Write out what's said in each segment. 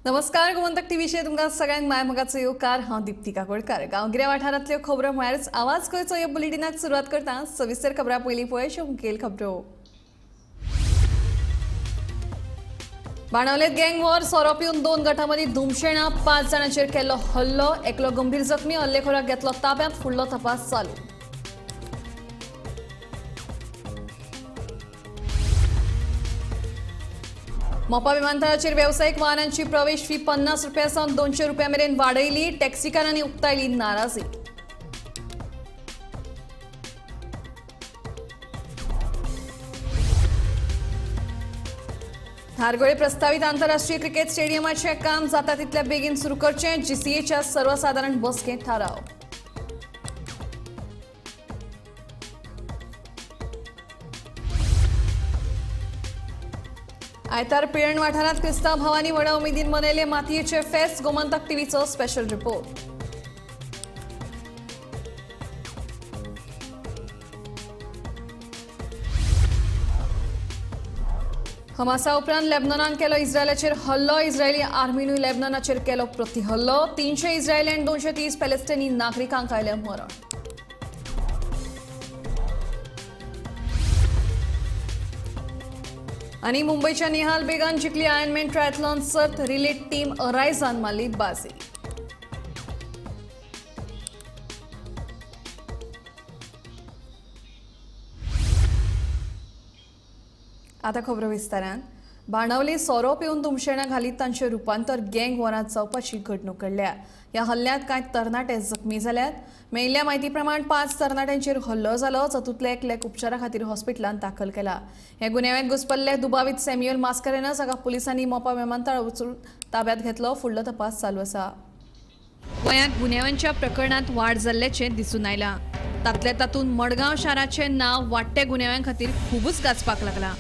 नमस्कार, गोमंतक टीव्हीचेर तुमकां सगळ्यांक मायमोगाचो येवकार. हांव दिप्ती काकोडकार. गांवगिऱ्या वाठारांतल्यो खबरो म्हळ्यारच आवाज गोंयचो ह्या बुलेटिनाक सुरवात करता. सविस्तर खबरां पयलीं पळय मुखेल खबरो. बाणावलेत गँग वॉर, सोरो पिवन दोन गटांमदीं धुमशेणां, 5 जाणांचेर केल्लो हल्लो, एकलो गंभीर जखमी, हल्लेखोराक घेतलो ताब्यांत, फुडलो तपास चालू. मोपा विमानतळाचेर वेवसायीक वाहनांची प्रवेश फी 50 रुपया सावन 200 रुपया मेरेन वाडयली, टॅक्सीकारांनी उक्तायली नाराजी. धारगळे प्रस्तावित आंतरराष्ट्रीय क्रिकेट स्टेडियमाचें काम जाता तितल्या बेगीन सुरू करचें, जीसीएच्या सर्वसाधारण बसकेंत थाराव. आयतार पिळर्ण वाठारांत क्रिस्तांव भावांनी व्हडा उमेदीन मनयले मातयेचे फेस्त. गोमंतक टीव्हीचो स्पेशल रिपोर्ट. हमासा उपरांत लेबनॉनान केलो इस्रायलाचेर हल्लो, इस्रायली आर्मीनूय लेबनॉनाचेर केलो प्रतिहल्लो, 300 इस्रायली आनी 230 पॅलेस्टिनी नागरिकांक आयलें मरण. आनी मुंबयच्या निहाल बेगान जिखली आयर्नमॅन ट्रायथलॉन सर्त, रिले टीम अरायझान मारली बाजी. आता खबरो विस्तारान. बाणावली सोरो पिवन धुमशेणां घालीत तांचें रुपांतर गँग वॉरांत जावपाची घडणूक घडल्या. ह्या हल्ल्यांत कांय तरणाटे जखमी जाल्यात. मेळिल्ल्या म्हायती प्रमाण 5 तरणाट्यांचेर हल्लो जालो, तातूंतले एकल्याक उपचारा खातीर हॉस्पिटलांत दाखल केला. ह्या गुन्यांवांत घुसपल्ले दुबावीत सॅम्युअल मास्करेनस हाका पुलिसांनी मोपा विमानतळार वचून ताब्यांत घेतलो. फुडलो तपास चालू आसा. गोंयांत गुन्यांवांच्या प्रकरणांत वाड जाल्ल्याचें दिसून आयलां. तातल्या तातूंत मडगांव शाराचें नांव वाडट्या गुन्यांवां खातीर खुबूच गाजपाक लागलां.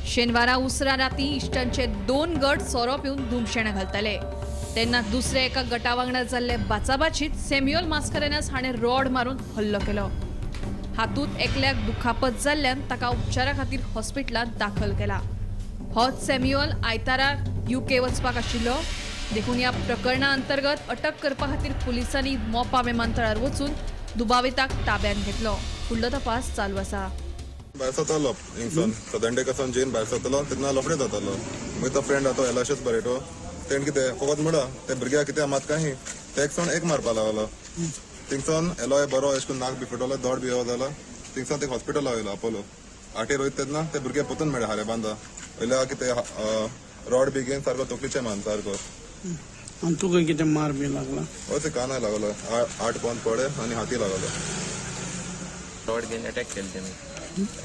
शेनवारा उसरा राती इश्टांचे 2 गट सोरो पिवन धुमशेणां घालताले तेन्ना दुसऱ्या एका गटा वांगडा जाल्ले बाचाबाचीत सॅम्युअल मास्करेनस हाणें रॉड मारून हल्लो केलो. हातूंत एकल्याक दुखापत जाल्ल्यान ताका उपचारा खातीर हॉस्पिटलांत दाखल केला. होच सॅम्युअल आयतारा युके वचपाक आशिल्लो, देखून ह्या प्रकरणा अंतर्गत अटक करपा खातीर पुलिसांनी मोपा विमानतळार वचून दुबाविताक ताब्यांत घेतलो. फुडलो तपास चालू आसा. भायर सरतालो हिंगसून सदंडेक सावन जेन भायर सरतालो तेन्ना लफडें जातालो. मागीर तो फ्रेंड तो एलाशस बरेटो तेणें कितें फकत म्हणा ते भुरग्याक कितें मात काही ते एक सावन एक मारपा लागलो. थिंगसून एलोय बरो अशें करून नाक बी फुटलो, दोड बी जालो. थिंगसून ते हॉस्पिटला वयलो अपोलो आटेर वयता तेन्ना ते भुरगे पोतून मेळ्ळे हारे बांदा वयल्या कितें रॉड बी घेवन सारको तकलीचे मान सारको. आनी तुका कितें मार बी लागला? हय, ते कानाय लागलो, 8 पोंद पडे आनी हाती लागलो. रॉड घेवन अटॅक केले तेमी,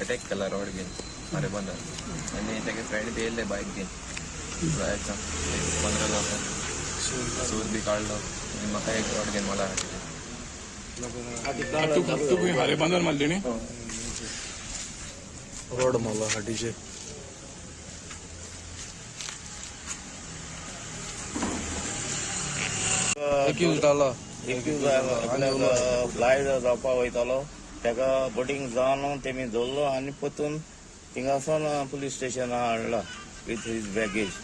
अटॅक केला रॉड घेवन हारे बांदा. आनी तेगे फ्रेंड बी येयल्ले बायक घेवन जायचा 15 लोक सूर बी काडलो आनी म्हाका एक रॉड घेवन मला हाडले. तुका हारे बांदार मारली न्ही? रॉड मारला हाटीचेर. एक्यूज जालो, एक्यूज फ्लायट जावपाक वयतालो ताका बोटींग जावन तेमी धरलो आनी परतून थिंगासून पुलीस स्टेशनार हाडला विथ his baggage.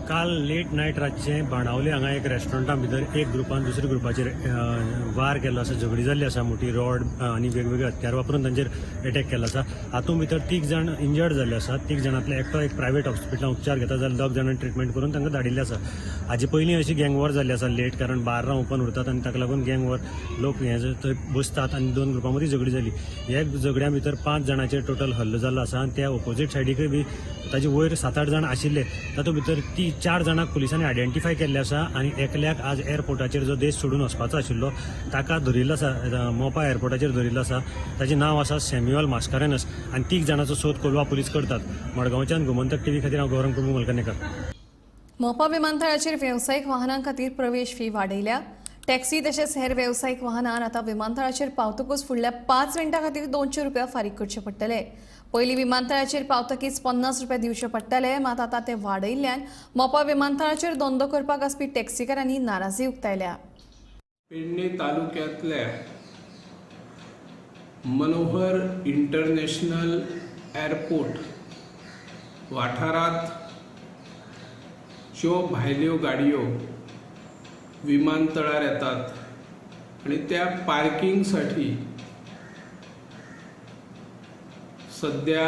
काल लेट नायट रातचें बाणावले हांगा एक रेस्टॉरंटा भितर एक ग्रुपान दुसऱ्या ग्रुपाचेर वार केल्लो आसा, झगडी जाल्ली आसा. मोठी रॉड आनी वेगवेगळे हत्यार वापरून तांचेर एटॅक केल्लो आसा. हातूंत भितर 3 जाण इंजर्ड जाल्ले आसा. 3 जाणांतले एकटो एक प्रायवेट हॉस्पिटलांत उपचार घेता जाल्यार 2 जाणांनी ट्रिटमेंट करून तांकां धाडिल्ले आसा. हाजे पयलीं अशी गँग वॉर जाल्ली आसा लेट, कारण बार्रां ओपन उरतात आनी ताका लागून गँग वॉर लोक हे थंय बसतात आनी 2 ग्रुपां मदीं झगडी जाली. ह्या झगड्यां भितर 5 जाणांचेर टोटल हल्लो जाल्लो आसा आनी त्या ओपोजीट सायडीकय बी ताजे वयर 7-8 जाण आशिल्ले. तातूंत भितर 4 जाणांक पुलिसांनी आयडेंटिफाय केल्ले आसा आनी एकल्याक आज एअरपोर्टाचेर जो देश सोडून वचपाचो आशिल्लो ताका धरिल्लो आसा, मोपा एअरपोर्टाचेर धरिल्लो आसा. ताचें नांव आसा सॅम्युअल मास्करेनस आनी 3 जाणांचो सोद कोलवा पुलीस करतात. मडगांवच्यान गोमंतक टीव्ही खातीर हांव गौरंग प्रभू मलकनेकर. मोपा विमानतळाचेर वेवसायीक वाहनां खातीर प्रवेश फी वाडयल्या. टॅक्सी तशेंच हेर वेवसायीक वाहनां आतां विमानतळाचेर पावतकूच फुडल्या 5 मिनटां खातीर 200 रुपया फारीक करचे पडटले. पयलीं विमानतळाचेर पावतकीच 50 रुपया दिवचे पडटले, मात आतां ते वाडयल्ल्यान मोपा विमानतळाचेर धंदो करपाक आसपी टॅक्सीकारांनी नाराजी उक्तायल्या. पेडणे तालुक्यांतल्या मनोहर इंटरनॅशनल एअरपोर्ट वाठारांत ज्यो भायल्यो गाडयो विमानतळार येतात आनी त्या पार्किंगसाठी सध्या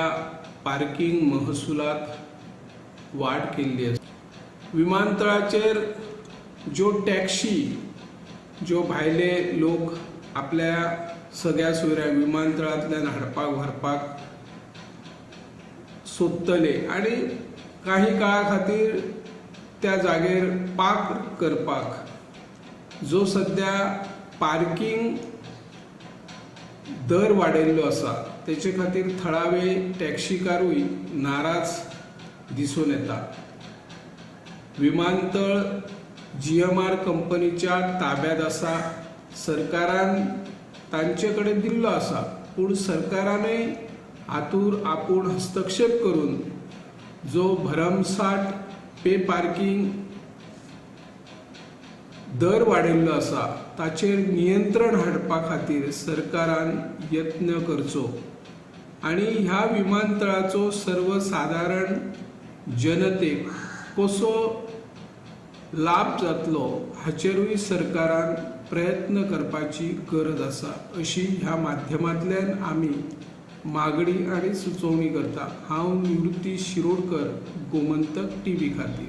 पार्किंग महसुलात वाड केल्ली आसा. विमानतळाचेर ज्यो टॅक्सी ज्यो भायले लोक आपल्या सगळ्या सोयऱ्यांक विमानतळांतल्यान हाडपाक व्हरपाक सोदतले आनी काही काळा खातीर त्या जागेर पार्क करपाक जो सध्या पार्किंग दर वाडयल्लो आसा तेचे खातीर थळावे टॅक्सीकारूय नाराज दिसून येता. विमानतळ GMR कंपनीच्या ताब्यात आसा, सरकारान तांचे कडेन दिल्लो आसा, पूण सरकारानय हातूर आपूण हस्तक्षेप करून जो भरमसाठ पे पार्किंग दर वाडयल्लो आसा ताचेर नियंत्रण हाडपा खातीर सरकारान यत्न करचो आनी ह्या विमानतळाचो सर्वसादारण जनतेक कसो लाभ जातलो हाचेरूय सरकारान प्रयत्न करपाची गरज आसा अशी ह्या माध्यमांतल्यान आमी मागणी आनी सुचोवणी करता. हांव निवृत्ती शिरोडकर, गोमंतक टीव्ही खातीर.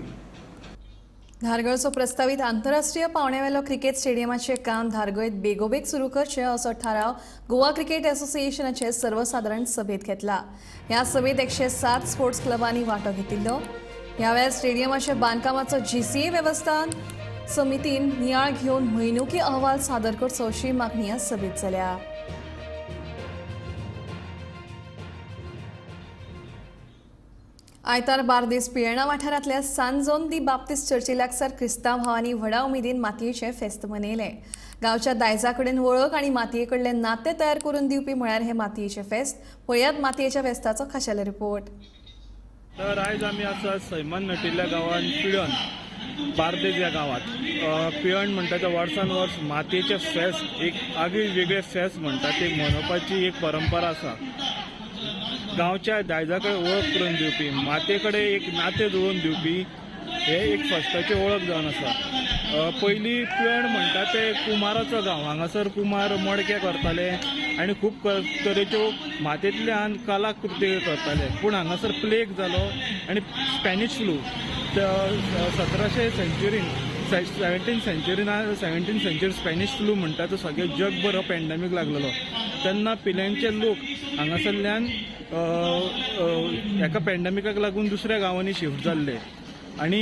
धारगळचो प्रस्तावित आंतरराष्ट्रीय पावण्यावेलो क्रिकेट स्टेडियमाचें काम धारगळेंत बेगोबेग सुरू करचें असो थाराव गोवा क्रिकेट असोसिएशनाचे सर्वसादारण सभेंत घेतला. ह्या सभेंत 107 स्पोर्ट्स क्लबांनी वांटो घेतिल्लो. ह्या वेळार स्टेडियमाच्या बांदकामाचो GCA वेवस्थान समितीन नियाळ घेवन म्हयनुकी अहवाल सादर करचो अशी मागणी ह्या सभेंत जाल्या. आयतार बार्देस पिळर्णा वाठारांतल्या सांजोन दी बाप्तीस्ट चर्ची लागसार क्रिस्तांव भावांनी व्हडा उमेदीन मातयेचें फेस्त मनयलें. गांवच्या दायजा कडेन वळख आनी मातये कडलें नातें तयार करून दिवपी म्हळ्यार हें मातयेचें फेस्त. पळयात मातयेच्या फेस्ताचो खाशेलो रिपोर्ट. तर आयज आमी आसा सैमान नटिल्ल्या गांवांत पिळर्ण, बार्देज ह्या गांवांत. पिळर्ण म्हणटा ते वर्सान वर्स मातयेचें फेस्त एक आगळी वेगळें फेस्त म्हणटा ते मनोवपाची एक परंपरा आसा. गांवच्या दायजा कडेन वळख करून दिवपी, मातये कडेन एक नातें जुळोवन दिवपी हे एक फेस्ताची वळख जावन आसा. पयलीं पिळर्ण म्हणटा ते कुमाराचो गांव, हांगासर कुमार मडके करताले आनी खूब तरेच्यो मातयेंतल्यान कलाकृती करताले. पूण हांगासर प्लेग जालो आनी Spanish flu 1700 सेंच्युरीन 17th century Spanish flu म्हणटा तो सगळे जगभर हो पॅन्डेमीक लागलेलो. तेन्ना पिळर्णचे लोक हांगासरल्यान एका पॅन्डेमिकाक लागून दुसऱ्या गांवांनी शिफ्ट जाल्ले आनी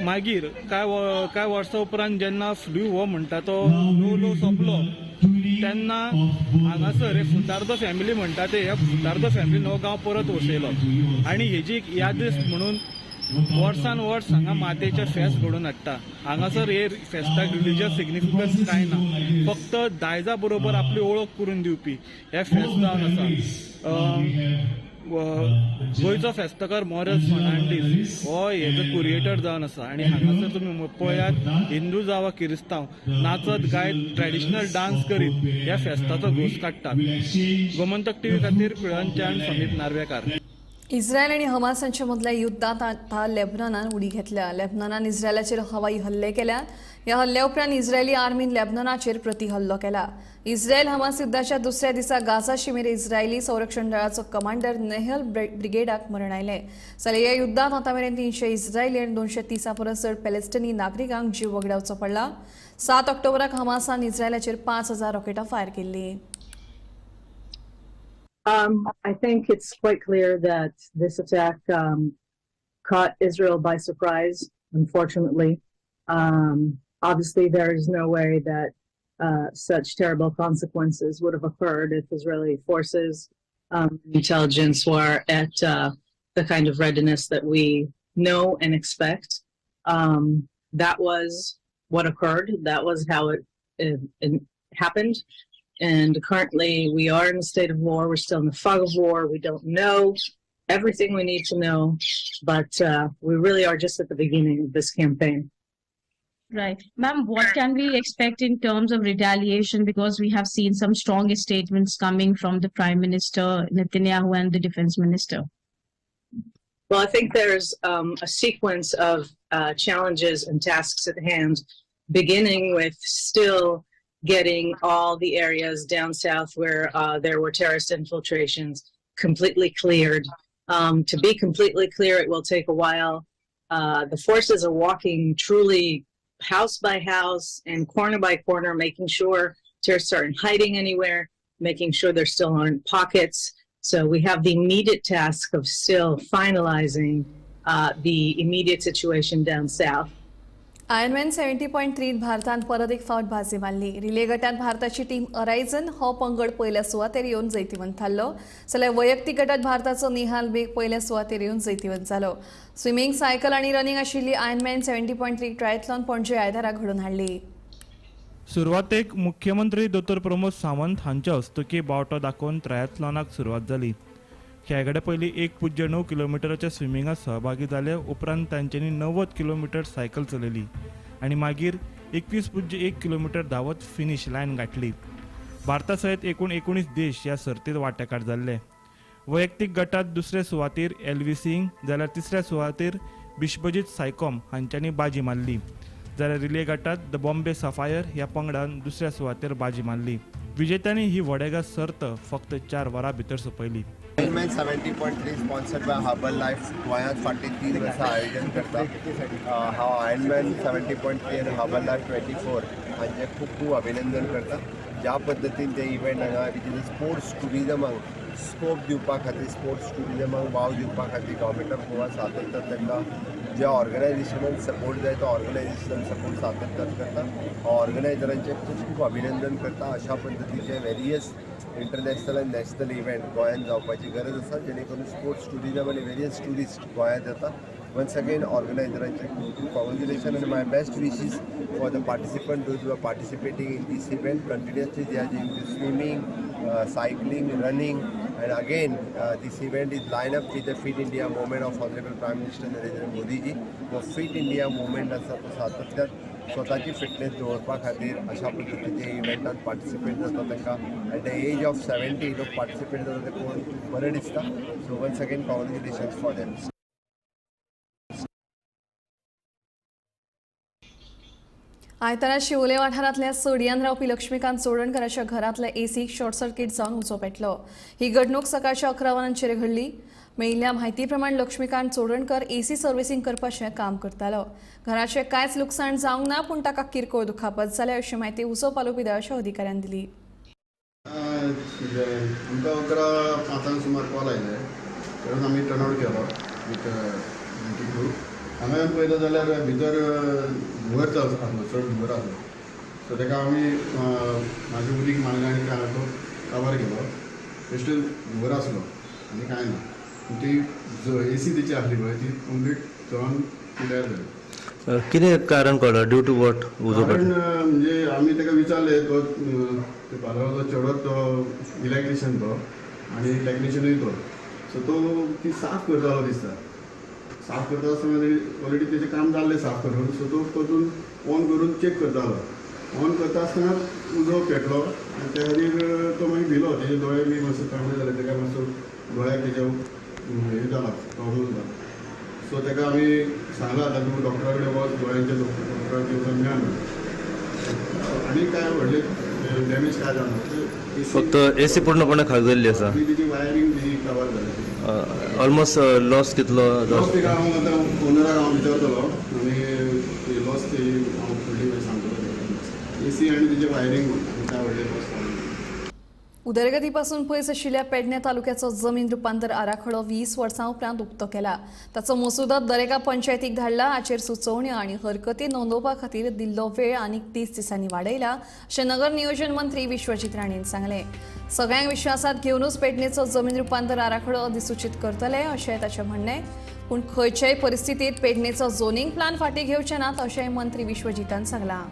मागीर कांय वर्सां उपरांत जेन्ना फ्लू हो म्हणटा तो ल्हव ल्हव सोंपलो तेन्ना हांगासर हे फुतार्दो फॅमिली म्हणटा ते ह्या फुतार्दो फॅमिलीन हो गांव परत वसयलो आनी हेजी एक यादीस म्हणून वर्सान वर्स हांगा मातयेचें फेस्त घडोवन हाडटा. हांगासर हे फेस्ताक रिलिजियस सिग्निफिकन्स कांय ना, फक्त दायजा बरोबर आपली वळख करून दिवपी हे फेस्त जावन आसा. गोंयचो फेस्तकार मोरस फर्नांडीस हो हेजो क्युरिएटर जावन आसा आनी हांगासर तुमी पळयात हिंदू जावं किरिस्तांव नाचत गायत ट्रेडिशनल डान्स करीत ह्या फेस्ताचो घोस काडटात. गोमंतक टीव्ही खातीर पिळर्णच्यान समीप नार्वेकार. इस्रायल आनी हमास हांचे मदल्या युद्धांत आतां लेबनॉनान उडी घेतल्या. लेबनॉनान इस्रायलाचेर हवाई हल्ले केल्यात. ह्या हल्ल्या उपरांत इस्रायली आर्मीन लेबनॉनाचेर प्रतिहल्लो केला. इस्रायल हमास युद्धाच्या दुसऱ्या दिसा गाझा शिमेर इस्रायली संरक्षण दळाचो कमांडर नेहल ब्रिगेडाक मरण आयलें. जाल्यार ह्या युद्धांत आतां मेरेन 300 इस्रायली आनी 230 परस चड पॅलेस्टिनी नागरिकांक जीव वगडावचो पडला. 7 ऑक्टोबराक हमासान इस्रायलाचेर 5000 रॉकेटां फायर केल्लीं. I think it's quite clear that this attack caught Israel by surprise, unfortunately. Obviously, there is no way that such terrible consequences would have occurred if Israeli forces intelligence were at the kind of readiness that we know and expect. That was what occurred. That was how it happened. And currently we are in a state of war. We're still in the fog of war. We don't know everything we need to know, but we really are just at the beginning of this campaign. Right. Ma'am, what can we expect in terms of retaliation? Because we have seen some strong statements coming from the Prime Minister Netanyahu and the Defense Minister. Well, I think there's a sequence of challenges and tasks at hand, beginning with still getting all the areas down south where there were terrorist infiltrations completely cleared. To be completely clear, it will take a while. The forces are walking truly house by house and corner by corner, making sure terrorists aren't hiding anywhere, making sure there still aren't pockets. So we have the immediate task of still finalizing the immediate situation down south. Ironman 70.3 भारतान परत एक फावट बाजी मारली. Relay गटात भारताची team अरायझन हो पंगड पयल्या सुवातेर येवन जैतिवंत थारलो, जाल्यार वैयक्तीक गटात भारताचो निहाल बेग पयल्या सुवातेर येवन जैतिवंत जालो. स्विमींग, सायकल आनी रनिंग आशिल्ली आयर्नमॅन 70.3 ट्रायथलॉन पणजे आयतारा घडोवन हाडली. सुरवातेक मुख्यमंत्री दोतोर प्रमोद सावंत हांच्या हस्तुकीं बावटो दाखोवन ट्रायथलॉनाक सुरवात जाली. खेळगडे पयलीं 1.09 किलोमिटराच्या स्विमिंगात सहभागी जाले उपरांत तांच्यांनी 90 किलोमिटर सायकल चलयली आनी मागीर 21.1 किलोमिटर धांवत फिनीश लायन गांठली. भारता सयत एकूण 19 देश ह्या सर्तींत वांटेकार जाल्ले. वैयक्तीक गटात दुसरे सुवातेर एल.व्ही. सिंग जाल्यार तिसऱ्या सुवातेर बिश्वजीत सायकॉम हांच्यांनी बाजी मारली. जाल्यार रिले गटात the Bombay sapphire ह्या पंगडान दुसऱ्या सुवातेर बाजी मारली. विजेत्यांनी ही वडेगा सर्त फक्त 4 वरां भितर सोंपयली. Ironman 70.3 sponsored by Herbal Life गोंयांत फाटलीं 3 वर्सां आयोजन करता. हांव आयर्नमॅन 70.3 आनी हर्बल लायफ 24 हांचें खूब खूब अभिनंदन करता. ज्या पद्दतीन ते इव्हेंट हांगा which is sports ट्युरिजमाक scope दिवपा खातीर, स्पोर्ट्स ट्युरिजमाक वाव दिवपा खातीर गव्हर्मेंट ऑफ गोवा सातत्यान तांकां ज्या ऑर्गनायझेशनान सपोर्ट जाय तो ऑर्गनायझेशन सपोर्ट सातत्यान करता. ऑर्गनायझरांचें खूब खूब अभिनंदन करता. अशा पद्दतीचे वेरियस इंटरनॅशनल आनी नॅशनल इव्हेंट गोंयांत जावपाची गरज आसा, जेणे करून स्पोर्ट्स ट्युरिजम आनी वेरियस ट्युरिस्ट गोंयांत येता. वन्स अगेन ऑर्गनायझरांचें खूब खूब कॉंग्रेच्युलेशन आनी my best wishes for the participant those who are participating in this event. Continuously they are doing swimming, cycling, running, and again this event is line up with the Fit India movement of Honorable Prime Minister Narendra Modi ji. तो Fit India movement आसा तो सातत्यान स्वताची fitness दवरपा खातीर अशा पद्दतीचे इव्हेंटान participate जाता. तांकां एट the age of 70 लोक पार्टिसिपेट जाता ते पळोवन बरें दिसता. So once again congratulations for them. आयतारा शिवोले वाठारांतल्या सडयान रावपी लक्ष्मीकांत चोडणकराच्या घरांतल्या एसीक शॉर्ट सर्किट जावन उजो पेटलो. ही घडणूक सकाळच्या 11 वरांचेर घडली. मेळिल्ल्या म्हायती प्रमाण लक्ष्मीकांत चोडणकर एसी सर्व्हिसिंग करपाचें काम करतालो. घराचें कांयच लुकसाण जावंक ना, पूण ताका किरकोळ दुखापत जाल्या अशी म्हायती उजो पालोवपी दळाच्या अधिकाऱ्यान दिली. आमकां 11:05 सुमार कॉल आयले, तेन्ना आमी टर्न आवट केलो विथ ग्रूप. हांगा येवन पळयलो जाल्यार भितर धुंवर आसलो, चड धुंवर आसलो. सो ताका आमी म्हाजें उदीक मारलें आनी तो काबार केलो. बेश्टो धुंवर आसलो आनी कांय ना. ती एसी तेची आसली पळय ती कंप्लीट जळोन पिड्यार जाली. कितें कारण कळ्ळो ड्यू टू what उजो? कारण म्हणजे आमी ताका विचारलें, तो पार्लराचो चेडो तो इलेक्ट्रिशियन तो आनी टॅक्निशियनूय तो, सो तो ती साफ करतालो दिसता. साफ करता आसतना ऑलरेडी तेजें काम जाल्लें साफ करून, सो तो परतून ऑन करून चॅक करतालो. ऑन करता आसतना उजो पेटलो आनी त्या खातीर तो मागीर भिलो. तेजे दोळे बी मातशे तांबडे जाले, ताका मातसो दोळ्याक तेज्या हें जाला, प्रॉब्लम जाला. सो ताका आमी सांगलां आतां तूं डॉक्टरा कडेन वच, दोळ्यांच्या डॉक्टरा कडेन वचून मेळ म्हणून. आनी कांय व्हडलें डॅमेज काय जावना, फक्त एसी पूर्णपणे खाक जाल्ली आसा. तेजी वायरींग बी काबार जाली. ऑलमोस्ट लॉस कितलो? लॉस ताका हांव आतां ओनराक हांव विचारतलो आनी लॉस ती हांव फुडली मागीर सांगतलो. एसी आनी तेजें वायरींग आनी काय व्हडलें लॉस. उदरगतीपासून पयस आशिल्ल्या पेडणे तालुक्याचो जमीन रुपांतर आराखडो 20 वर्सां उपरांत उक्तो केला. ताचो मसुदो दरेका पंचायतीक धाडला. हाचेर सुचोवण्यो आनी हरकती नोंदोवपा खातीर दिल्लो वेळ आनीक 30 दिसांनी वाडयला अशें नगर नियोजन मंत्री विश्वजीत राणेन सांगलें. सगळ्यांक विश्वासात घेवनूच पेडणेचो जमीन रुपांतर आराखडो अधिसूचीत करतले अशें ताचें म्हणणें. पूण खंयच्याय परिस्थितींत पेडणेचो झोनिंग प्लान फाटीं घेवचे नात अशेंय मंत्री विश्वजीतान सांगलां.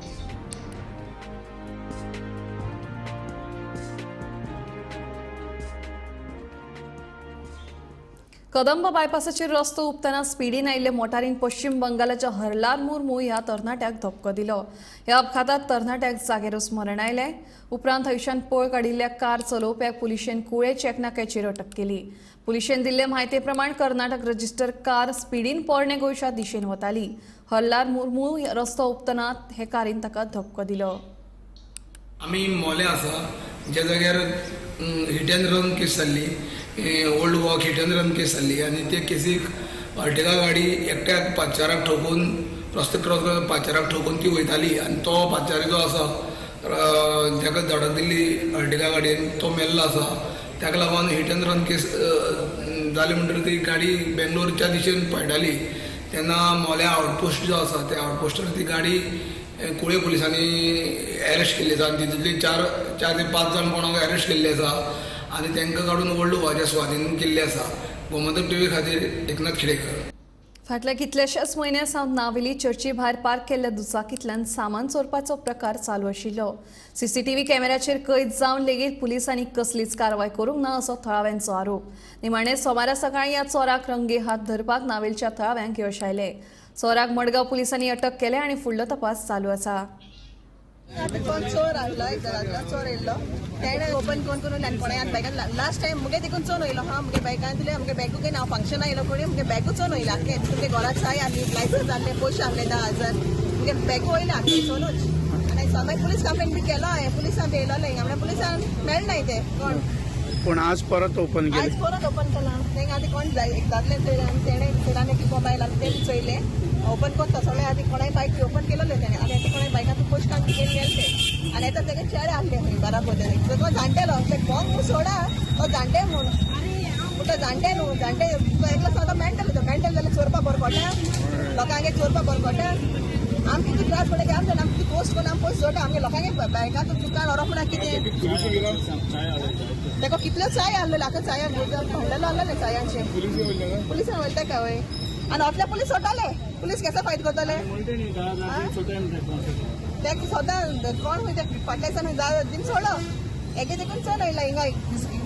कदंब बायपासाचेर रस्तो हुपतना स्पिडीन आयिल्ले मोटारीन पश्चिम बंगालाच्या हरलाल मुर्मू ह्या तरणाट्याक धपको दिलो. ह्या अपघातात तरणाट्याक जागेरूच मरण आयलें. उपरांत थंयच्यान पळ काडिल्ल्या कार चलोवप्याक पुलिशेन कुळे चेकनाक्याचेर अटक केली. पुलिशेन दिल्ले म्हायती प्रमाण कर्नाटक रजिस्टर कार स्पिडीन पोरणे गोंयच्या दिशेन वताली. हरलाल मुर्मू रस्तो हुपतना हे कारीन ताका धपको दिलो. आमी मोले आसा ज्या जाग्यार हिट एंड रन केस जाल्ली, old Goa hit and run case जाल्ली आनी ते केसीक अर्टिगा गाडी एकट्याक पांचचाराक ठोकून रस्तो क्रॉस करून पांचचाराक ठोकून ती वयताली आनी तो पांचचारी जो आसा ताका धडक दिल्ली अर्टिगा गाडयेन तो मेल्लो आसा. ताका लागून हिट एंड रन केस जाली म्हणटकीर ती गाडी बेंगलोरच्या दिशेन पळटाली तेन्ना मोल्या आउटपोस्ट जो आसा त्या आउटपोस्टार ती गाडी कुळे पुलिसांनी अरेस्ट केल्ली आसा आनी तितूंतली चार ते 5 जाण कोणाक अरेस्ट केल्ले आसा आनी तांकां काडून ओल्ड गोवाच्या स्वाधीन केल्ले आसा. गोमंतक टीव्ही खातीर एकनाथ खेडेकर. फाटल्या कितल्याशाच म्हयन्या सावन नावेली चर्ची भायर पार्क केल्ल्या दुचाकींतल्यान सामान चोरपाचो प्रकार चालू आशिल्लो. सीसीटीव्ही कॅमेऱ्याचेर कैद जावन लेगीत पुलिसांनी कसलीच कारवाय करूंक ना असो थळाव्यांचो आरोप. निमाणे सोमारा सकाळीं ह्या चोराक रंगे हात धरपाक नावेलच्या थळाव्यांक यश आयलें. चोराक मडगांव पुलिसांनी अटक केल्या आनी फुडलो तपास चालू आसा. कोण चोर आसलो, एक चोर येयल्लो, तेणें ओपन कोण करून आनी कोणाय बायकान लास्ट टायम मुगे देखून चोन वयलो. हा मुगे बायकान दिले, मुगे बॅगूय ना, फंक्शन आयलो कोणी मुगे बॅगूय चोन वयलो आख्खें. तुमगे घराक साय आसली, लायसन्स आसलें, पयशे आसले 10,000, मुगे बॅगूय वयलें आख्खें चोनूच. आनी मागीर पुलीस कंप्लेन बी केलो हांवें, पुलिसान बी येयलोलें हिंगा, म्हणल्यार पुलिसान मेळनाय ते कोण. पूण आज परत ओपन केलें, आज परत ओपन केलां. तेंगा आतां कोण जाय एक दादले तेणें तेणें की मोबायल आसलें तें चोयलें ओपन करता सगळें. आतां कोणाय बायक ओपन केलेलें तेणें आनी आतां कोणाय बायकां पयशे काडून घेवन गेले ते. आनी आतां तेगे चेडे आसले खंय बराबर तो जाणटेलो कोण म्हूण सोडा तो जाणटे म्हूण, पूण तो जाणटे न्हू, जाणटे तो एकलो सगळो मेंटल, तो मेंटल जाल्यार चोरपा बरो पडटा, लोकांगे चोरपा बरो पडटा. आम कितले त्रास पडटा की आमचे आम कितें पोस्ट करून आम पयशे जोडटा, आमगे लोकांगे बँकांत दुकान व्हरप म्हणल्यार कितें तेका कितल्यो चाय आहलेलो, आतां चायान भांडलो आहलेलें चायांचें. पुलिसान वयता काय वय आनी आपल्या पुलीस सोडटाले, पुलीस केसो फायट करतले ते सदां कोण खंय ते फाटल्या दिसान दिन सोडलो एके देखून चोन येयला हिंगा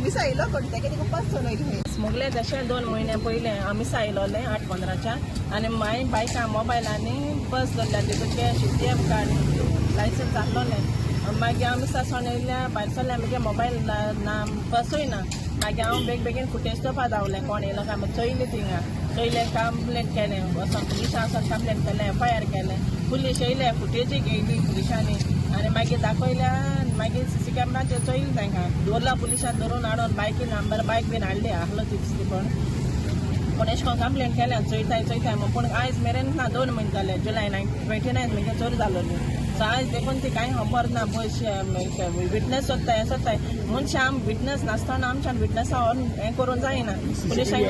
मिसा येयलो कोण तेके देखून पास चोन येयली. मुगले तशें 2 म्हयने पयलें आमी आयलोलें 8:15 आनी मागीर बायकां मोबायल आनी बस धरल्या तितून cash ATM card licence आहलोलें. मागीर आमी सासोन येयल्या भायर सरल्या मुगे मोबायल ना बसूय ना. मागीर हांव बेग बेगीन फुटेज चोवपा धांवलें कोण येयलो काय चोयलें थिंगा, चोयलें कंप्लेन केलें, वचोन पुलिसां वचोन कंप्लेन केलें, एफआयआर केलें. पुलीस येयले फुटेजी घेयली पुलिसांनी आनी मागीर दाखयल्या. मागीर सीसी कॅमेराचेर चोयलें तांकां दवरला पुलिसान धरून हाडून बायकी नंबर बायक बीन हाडली आहलो तितली. पण पूण एशें कोन्न कंप्लेन केल्या चोयताय चोयताय पूण आयज मेरेन ना. 2 म्हयने जाले, जुलय 29 म्हयने चोरी जालोली. सो आयज देखून ती कांय खबर ना. पयशे विटनस सोदताय हें सोदताय मनशां आम विटनस नासतना आमच्यान विटनसा हें करूंक जायना. पुलिसांक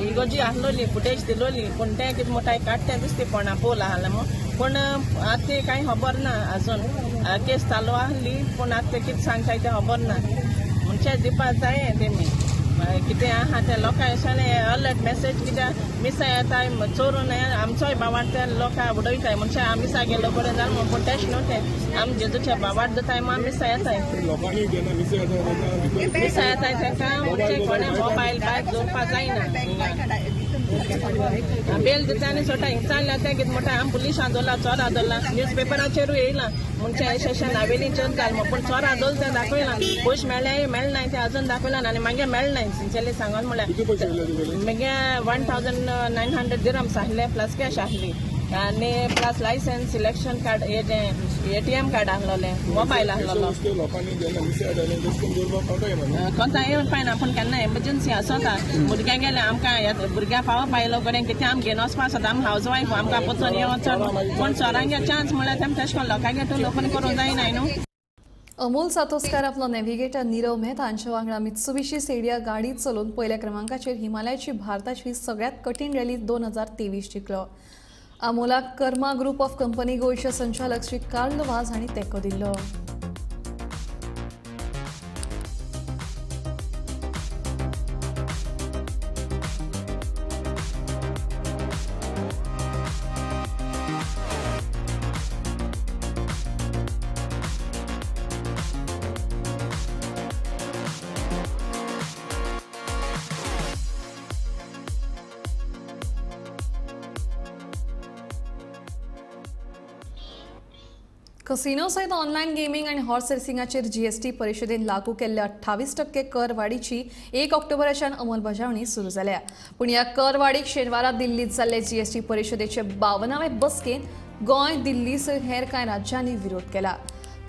इगोजी आहलोली फुटेज दिलोली पूण तें कितें म्हणटाय काडटें दिसती कोणा पोल आहलें म्हूण, पूण आतां ती कांय खबर ना आजून. केस चालू आहली पूण आतां तें कितें सांगताय तें खबर ना. मनशां दिवपा जाय तेमी कितें आहा तें लोकांक अशें अलर्ट मॅसेज कित्याक मिसां येताय चोरून आमचोय बावाट ते लोकांक उडयताय. मनशां आमी मिसा गेलो कडेन जाल म्हूण, पूण तेश न्हू तें आमी जेजूच्या बावाट दिताय म्हूण मिसां येताय, मिसां येताय तांकां म्हणजे कोणें मोबायल बायक दवरपा जायना. बेल दिता आनी सोडटा हिंगच्यान तें कितें म्हणटा आमी पुलिसां दवरला चोरां दवरला न्यूज पेपराचेरूय येयलां म्हणजे अशें अशें नावेली चोर घाल म्हूण, पूण चोरां दवरला तें दाखयलां. पयशे मेळ्ळे मेळनाय तें अजून दाखयलां आनी मागीर मेळनाय सिन्सियरली सांगोन म्हणल्यार मागीर 1900 दिरम्स आहले प्लस कॅश आहली आनी प्लस लायसन्स इलेक्शन कार्ड हेजें एटीएम कार्ड आहलोलें, मोबायल आहलोलो. कोता येवन पायना पूण केन्ना एमर्जन्सी आसता भुरग्यां गेले आमकां भुरग्यां पावप आयलो कडेन कितें आम घेवन वचपा आसता. आम हावज वायफ आमकां पचोन येवन वचोन पूण चोरांगे चान्स म्हणल्यार तेम तशें करून लोकांगे टूल ओपन करूंक जायना न्हू. अमोल सातोस्कार आपलो नेव्हिगेटर नीरव मेहता हांच्या वांगडा मित्सुबिशी सेडिया गाडी चलोवन पयल्या क्रमांकाचेर हिमालयाची भारताची सगळ्यात कठीण रॅली 2023 जिखलो. अमोलाक कर्मा ग्रुप ऑफ कंपनी गोंयचे संचालक श्री कार्ल वाझ हांणी तेंको दिल्लो. कसिनो सयत ऑनलायन गेमींग आनी हॉर्स रेसिंगाचेर जीएसटी परिशदेन लागू केल्ले 28% कर वाडीची 1 ऑक्टोबराच्यान अंमलबजावणी सुरू जाल्या. पूण ह्या कर वाडीक शेनवारा दिल्लीत जाल्ले जीएसटी परिशदेचे 52वे बसकेंत गोंय, दिल्ली सयत हेर कांय राज्यांनी विरोध केला.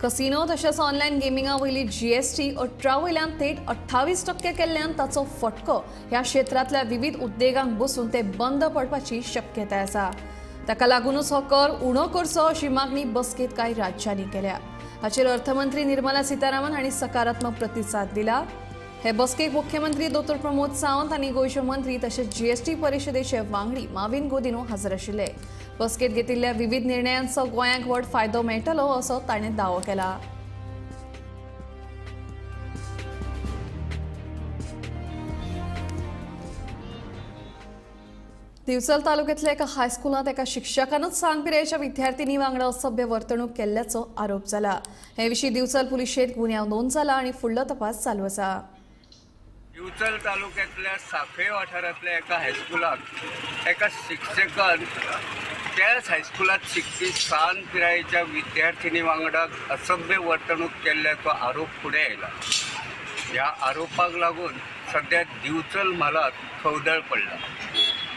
कसिनो तशेंच ऑनलायन गेमिंगा वयली जीएसटी 18 वयल्यान थेट 28% केल्ल्यान ताचो फटको ह्या क्षेत्रांतल्या विविध उद्देगांक बसून ते बंद पडपाची शक्यताय आसा. ताका लागूनच हो कर उणो करचो अशी मागणी बसकेंत कांय राज्यांनी केल्या. हाचेर अर्थमंत्री निर्मला सीतारामन हांणी सकारात्मक प्रतिसाद दिला. हे बसकेक मुख्यमंत्री दोतोर प्रमोद सावंत आनी गोंयचे मंत्री तशेंच जीएसटी परिशदेचे वांगडी माविन गोदिनो हजर आशिल्ले. बसकेंत घेतिल्ल्या विविध निर्णयांचो गोंयांक व्हड फायदो मेळटलो असो ताणें दावो केला. दिवचल तालुक्यातल्या एका हायस्कुलांत एका शिक्षकानूच सान पिरायेच्या विद्यार्थिनी वांगडा असभ्य वर्तणूक केल्ल्याचो आरोप जाला. हे विशीं दिवचल पुलिशेंत गुन्यांव नोंद जाला आनी फुडलो तपास चालू आसा. दिवचल तालुक्यातल्या साखळे वाठारांतल्या एका हायस्कुलांत एका शिक्षकान त्याच हायस्कुलांत शिकपी सान पिरायेच्या विद्यार्थिनी वांगडा असभ्य वर्तणूक केल्ल्याचो आरोप फुडें आयला. ह्या आरोपाक लागून सद्या दिवचल म्हालांत खवदळ पडला.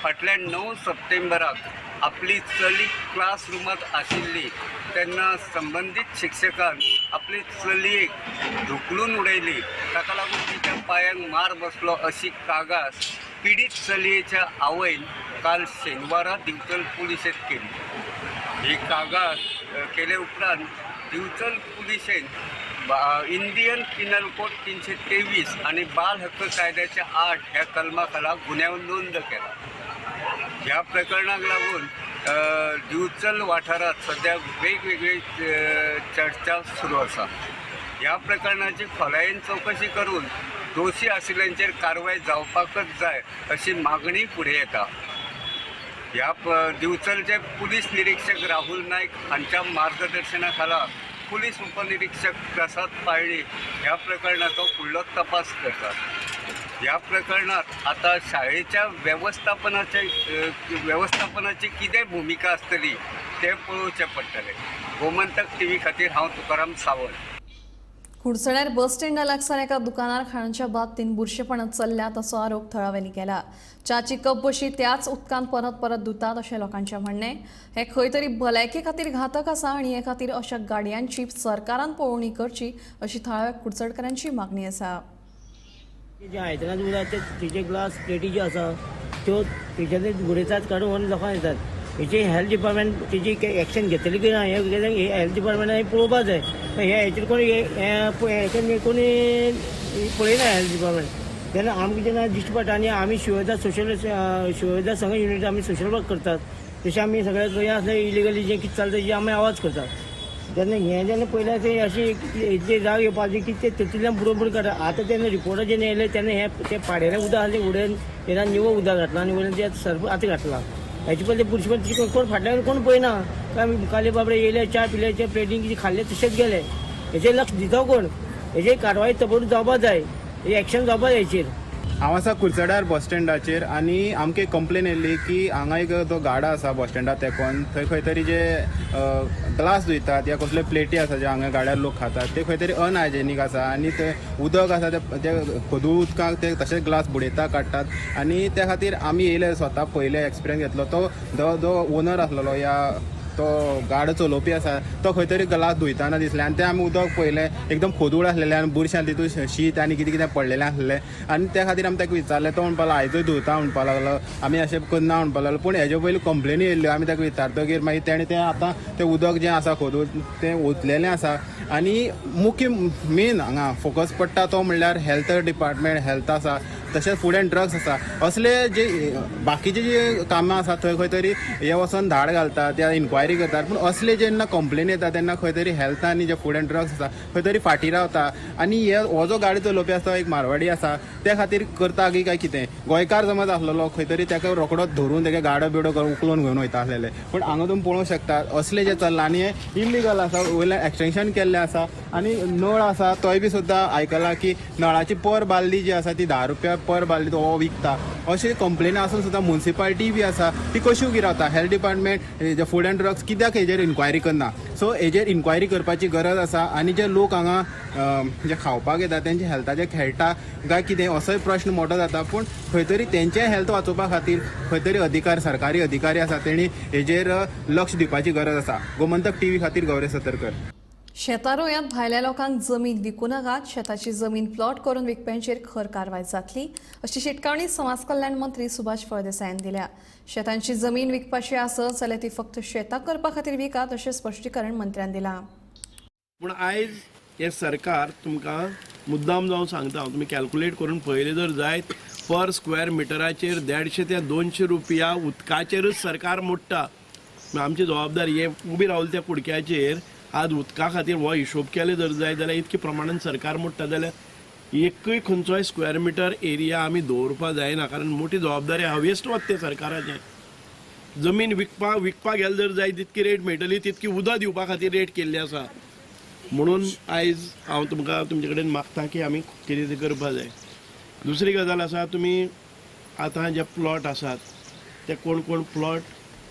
फाटल्या 9 सप्टेंबराक आपली चली क्लासरुमांत आशिल्ली तेन्ना संबंदीत शिक्षकान आपली चलयेक धुकलून उडयली. ताका लागून तिच्या पांयांक मार बसलो अशी कागाळ पिडीत चलयेच्या आवयन काल शेनवारा दिवचल पुलिशेंत केली. ही कागाळ केले उपरांत दिवचल पुलिशेन इंडियन पिनल कोड 323 आनी बाल हक्क कायद्याच्या 8 ह्या कलमा खाला गुन्यांव नोंद केला. ह्या प्रकरणाक लागून दिवचल वाठारांत सद्या वेगवेगळी चर्चा सुरू आसा. ह्या प्रकरणाची खोलायेन चवकशी करून दोशी आशिल्ल्यांचेर कारवाय जावपाकच जाय अशी मागणी फुडें येता. ह्या दिवचलचे पुलीस निरीक्षक राहुल नायक हांच्या मार्गदर्शना खाला पुलीस उपनिरीक्षक प्रसाद पाळणी ह्या प्रकरणाचो फुडलो तपास करतात. ह्या प्रकरणात आता शाळेच्या वेवस्थापनाची कितें भुमिका आसतली तें पळोवचें पडटलें. गोमंतक टीव्ही खातीर हांव तुकाराम सावंत. कुडचड्यार बस स्टँडा लागसार एका दुकानार खाणाच्या बाबतींत बुरशेपणां चल्ल्यात असो आरोप थळाव्यांनी केला. च्याची कप बशी त्याच उदकान परत परत धुतात अशें लोकांचें म्हणणें. हें खंय तरी भलायके खातीर घातक आसा आनी हे खातीर अशा गाडयांची सरकारान पळोवणी करची अशी थळाव्या कुडचडकारांची मागणी आसा. जे आयदनां उरतात ते तिचे ग्लास प्लेटी ज्यो आसा त्यो तेच्यातले गुरेतात काडून व्हरून लोकांक दितात. हेची हेल्थ डिपार्टमेंट तेजी एक्शन घेतली की ना हें हेल्थ डिपार्टमेंटान पळोवपाक जाय. हे हेचेर कोणी हेचेर कोणी पळयना हेल्थ डिपार्टमेंट. तेन्ना आमकां जेन्ना दिश्टी पडटा आनी आमी शिवदा सोशल शिवदा संघ युनिट आमी सोशल वर्क करतात तशें आमी सगळ्या खंय आसले इलिगली जें कितें चलता तेजी आमी आवाज करतात. तेन्ना हें जेन्ना पयलें तें अशी इतली राग येवपाची की ते तितूंतल्यान बुडोवन काडटा. आतां तेन्ना रिपोर्टार जेन्ना येयले तेन्ना हें तें पाडेलें उदक आसलें उडयन तेन्ना निवळ उदक घातलां आनी वयल्यान तें सर्फ आतां घातलां. हेचे पयलीं बुरशेपण कोण फाटल्यान कोण पळयना. काय मुखाल्ले बाबडे येयले च्या पिले च्या प्लेटीन कितें खाल्लें तशेंच गेले. हेचेर लक्ष दिता कोण? हेचेर कारवाय तबडून जावपाक जाय, एक्शन जावपाक जाय हेचेर. हांव आसा कुडचड्यार बस स्टँडाचेर आनी आमकां एक कंप्लेन येयल्ली की हांगा एक जो गाडा आसा बस स्टँडार तेंकोन थंय खंय तरी जे ग्लास धुयतात या कसल्यो प्लेटी आसा जे हांगा गाड्यार लोक खातात ते खंय तरी अनहायजेनीक आसा आनी ते उदक आसा ते खोदूळ उदकाक ते तशेंच ग्लास बुडयता काडटात आनी त्या खातीर आमी येयले स्वता पयले एक्सपिरियन्स घेतलो. तो जो ओनर आसलेलो या तो गाडो चलोवपी आसा तो खंय तरी ग्लास धुयताना दिसलें आनी तें आमी उदक पळयलें एकदम खोदूळ आसलेलें आनी बुरशें तितून शीत आनी कितें कितें पडलेलें आसलें आनी त्या खातीर आमी ताका विचारलें. तो म्हणपाक लागलो आयजूय धुवता म्हणपाक लागलो, आमी अशें करना म्हणपाक लागलो. पूण हेजे पयलीं कंप्लेनी येयल्ल्यो आमी ताका विचारतकीर मागीर तेणें तें आतां तें उदक जें आसा खोदूळ तें ओतलेलें आसा. आनी मुख्य मेन हांगा फोकस पडटा तो म्हणल्यार हेल्थ डिपार्टमेंट, हेल्थ आसा तशेंच फूड एंड ड्रग्स आसा, असले जे बाकीचे जे कामां आसा थंय खंय तरी हे वचोन धाड घालतात या इन्क्वायरी करतात. पूण असले जेन्ना कंप्लेन येता तेन्ना खंय तरी हेल्थ आनी जे फूड एंड ड्रग्स आसा खंय तरी फाटीं रावता. आनी हे हो जो गाडी चलोवपी आसा एक मारवाडी आसा त्या खातीर करता की काय कितें गोंयकार समज आसलेलो खंय तरी ताका रोकडोच धरून ताका गाडो बिडो करून उखलून घेवन वयता आसलेले. पूण हांगा तुमी पळोवंक शकता असले जे चल्लां आनी हें इल्लिगल आसा, वयल्यान एक्सटेंशन केल्लें आसा आनी नळ आसा तोय बी सुद्दां आयकलां की नळाची पर बालदी जी आसा ती 10 रुपया पर बालदी तो हो विकता अशें कंप्लेन आसून सुद्दां मुन्सिपालिटी बी आसा ती कशी उगी रावता. Health department food and drugs कित्याक हेजेर इन्क्वायरी करना. सो हेजेर इन्क्वायरी करपाची गरज आसा आनी जे लोक हांगा जे खावपाक येता तेंच्या हेल्थाचेर खेळटा काय कितें असोय प्रश्न मोठो जाता. पूण खंय तरी तेंचे हेल्थ वाचोवपा खातीर खंय तरी अधिकार सरकारी अधिकारी आसा तेणी हेजेर लक्ष दिवपाची गरज आसा. गोमंतक टीव्ही खातीर गौरी सतरकर. शेतारोयांत भायल्या लोकांक जमीन विकूं नाकात, शेताची जमीन प्लॉट करून विकप्यांचेर खर कारवाय जातली अशी शिटकावणी समाज कल्याण मंत्री सुभाष फळदेसायान दिल्या. शेतांची जमीन विकपाची आसत जाल्यार ती फक्त शेतां करपा खातीर विकात अशें स्पश्टीकरण मंत्र्यान दिलां. पूण आयज हें सरकार तुमकां मुद्दाम जावन सांगता, तुमी कॅल्कुलेट करून पळयलें जर जायत पर स्क्वेअर मिटराचेर 150 ते 200 रुपया उदकाचेरूच सरकार मोडटा. आमची जबाबदारी हे उबी रावली त्या कुडक्याचेर आज उदका खातीर हो हिशोब केले जर जाय जाल्यार इतके प्रमाणान सरकार मोडटा जाल्यार एकूय खंयचोय स्क्वेअर मिटर एरिया आमी दवरपा जायना, कारण मोठी जबाबदारी आहा वेस्ट वता तें सरकाराचें. जमीन विकपाक गेले जर जाय तितकी रेट मेळटली तितकी उदक दिवपा खातीर रेट केल्ली आसा. म्हणून आयज हांव तुमकां तुमचे कडेन मागता की आमी कितें तें करपा जाय. दुसरी गजाल आसा, तुमी आतां जे प्लॉट आसात ते कोण कोण प्लॉट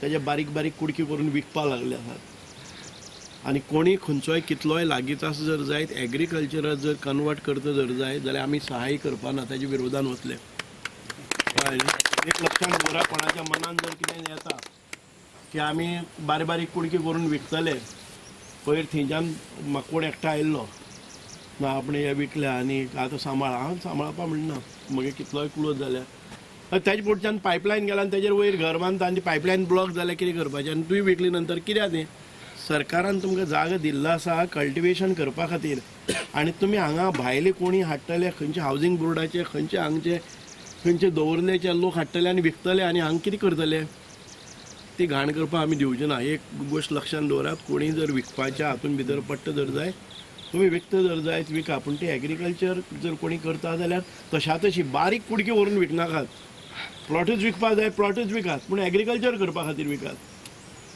तेजे बारीक बारीक कुडकी करून विकपाक लागले आसात आनी कोणी खंयचोय कितलोय लागींच आसा जर जायत एग्रीकल्चराक जर कन्वर्ट करता जर जायत जाल्यार आमी सहाय्य करपाना, ताजे विरोधान वतले. एक लक्षांत दवरा, कोणाच्या मनान जर कितें येता की आमी बारीक बारीक कुडकी करून विकतले, पयर थंयच्यान म्हाका कोण एकटो आयिल्लो ना आपणें हें विकलें आनी आतां सांबाळ, हांव सांबाळपा म्हणना मगेर कितलोय क्लोज जाल्यार ताजे पोटच्यान पायपलायन गेला आनी ताजेर वयर घर बांदता आनी पायपलायन ब्लॉक जाल्यार कितें करपाचें आनी तुवें विकली नंतर कित्याक तें. सरकारान तुमकां जागा दिल्लो आसा कल्टिवेशन करपा खातीर आनी तुमी हांगा भायले कोणी हाडटले खंयचे हावजींग बोर्डाचे खंयचे हांगचे खंयचे दवरलेचे लोक हाडटले आनी विकतले आनी हांगा कितें करतले, ती घाण करपाक आमी दिवचे ना. एक गोश्ट लक्षांत दवरात, कोणी जर विकपाच्या हातून भितर पडटा जर जाय तुमी विकता जर जायत विका, पूण ती एग्रीकल्चर जर कोणी करता जाल्यार तशा तशी बारीक कुडकी व्हरून विकनाकात. प्लॉटूच विकपाक जाय प्लॉटूच विकात, पूण एग्रीकल्चर करपा खातीर विकात.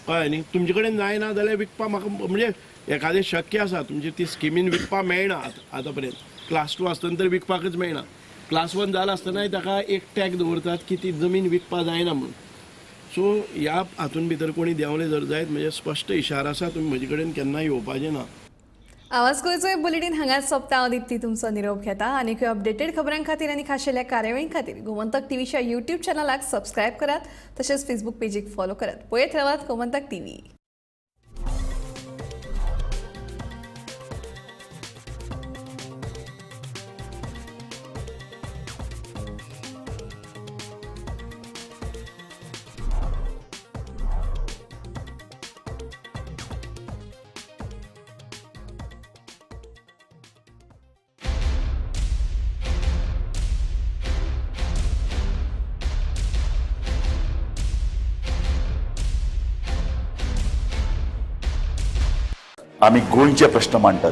कळ्ळें न्ही, तुमचे कडेन जायना जाल्यार विकपाक म्हाका म्हणजे एखादें शक्य आसा तुमची ती स्किमीन विकपाक मेळना. आतां पर्यंत क्लास 2 आसतना तर विकपाकच मेळना, क्लास 1 जाला आसतनाय ताका एक टॅग दवरतात की ती जमीन विकपाक जायना म्हणून. सो ह्या हातून भितर कोणी देंवले जर जायत म्हणजे स्पश्ट इशारा आसा, तुमी म्हजे कडेन केन्ना येवपाचें ना. आवाज गोंयचो बुलेटीन हांगाच सोंपता. हांव दीप्ती तुमचो निरोप घेता. आनीकय अपडेटेड खबरां खातीर आनी खाशेल्या कार्यावळीं खातीर गोमंतक टीव्हीच्या यूट्यूब चॅनलाक सबस्क्रायब करात, तशेंच फेसबूक पेजीक फॉलो करात. पळयत रावात गोमंतक टीव्ही. आमी गोंयचे प्रश्न मांडटात.